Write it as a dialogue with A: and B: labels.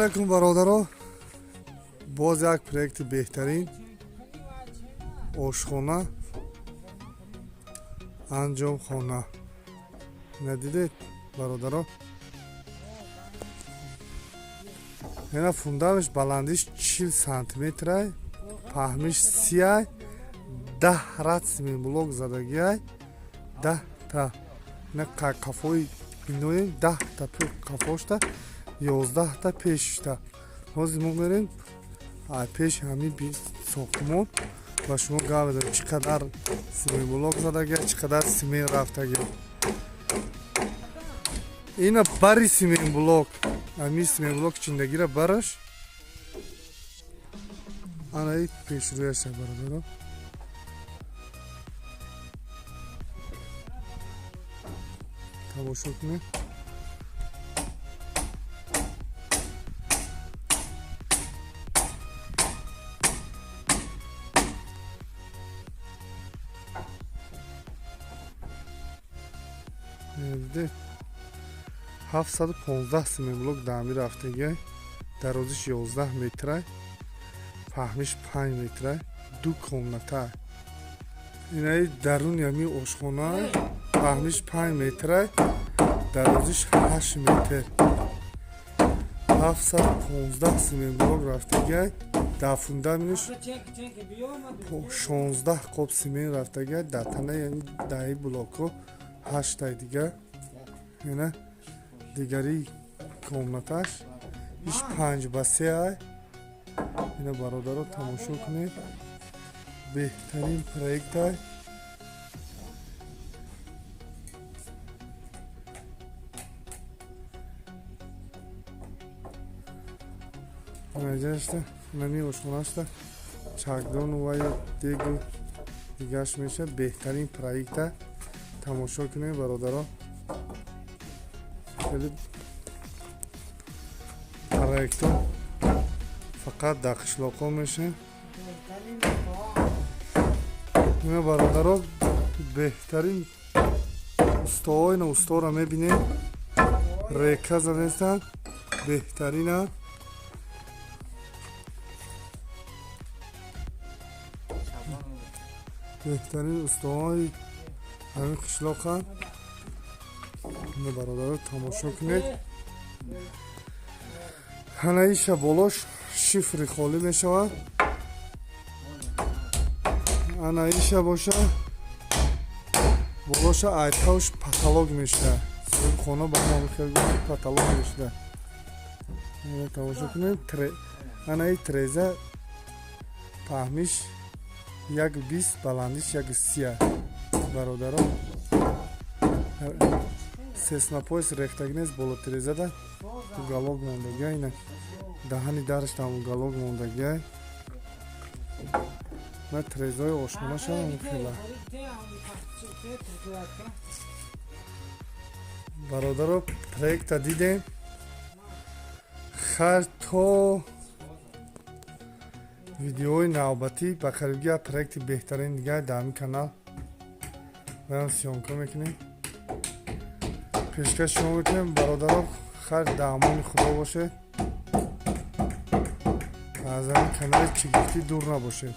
A: Алайкум, бародаро. Боз як проекти беҳтарин, ошхона, анҷомхона. Надидед, бародаро? Ина фундаментш баландиш 40 сантиметрай, паҳмиш 30-ай, 10 ряд семенблок задагиай, 10-та. Ина қафои биноем, 10-та қафошта, 11-та пешта. Ҳозир мо мерем пеши ҳамин сохтмон ва шумо гап мезанем, чӣ қадар семенблок задагия, чӣ қадар симент рафтагия. Ина бари семенблок, ҳамин семенблок чиндагира бараш, анаи пешрӯяша, бародаро. Тамошо кунед. Диде, 715 семенблок даами рафтагиай, дарозиш 11 метрай, паҳмиш 5 метрай, ду комната. Инаи даруни ҳами ошхона паҳмиш 5 метрай, дарозиш 8 метр, 715 семенблок рафтагиай. Дар фундаментш 16 қоб семент рафтагиай, дар танаи даҳи блокҳо ҳаштай дигар. Ина дигари комнаташ, иш 5 ба 3 ай. Ина, бародаро, тамошо кунед, беҳтарин проектай. Наҷашта нами ошхонашта чакдону ваю дегу дигаш меша. Беҳтарин проекта тамошо кунед, бародаро. Хеле проектҳо фақат дар қишлоқҳо меша. Ина, бародаро, беҳтарин устоҳо. Ина усторо мебинед, река задестанд, беҳтаринанд. Беҳтарин устоҳои ҳамин қишлоқанд. Ина, бародаро, тамошо кунед. Ҳанаиша болош шифри холӣ мешавад, анаиша боша, болоша айтавш потолок мешуда. Соҳибхона ба мо хел гуфт, потолок мешуда. Тамошо кунед, анаи треза паҳмиш 1,20, баландиш 1,30. Бародаро, сейсмопояс рехтагӣ нест, боло трезада уголок мондагиа. Ина даҳани дараштам уголок мондагиа. На трезаи ошхонашам хела. Бародаро, проекта дидем. Хайр, то видеои навбатӣ. Ба қарибги як проекти беҳтарин дигар дар ҳамин канал барам съёмка мекунем, пешкаш шумо мекунем. Бародаро, хайр, дар амони Худо бошед, аз ҳамин канали Чигифтӣ дур набошед.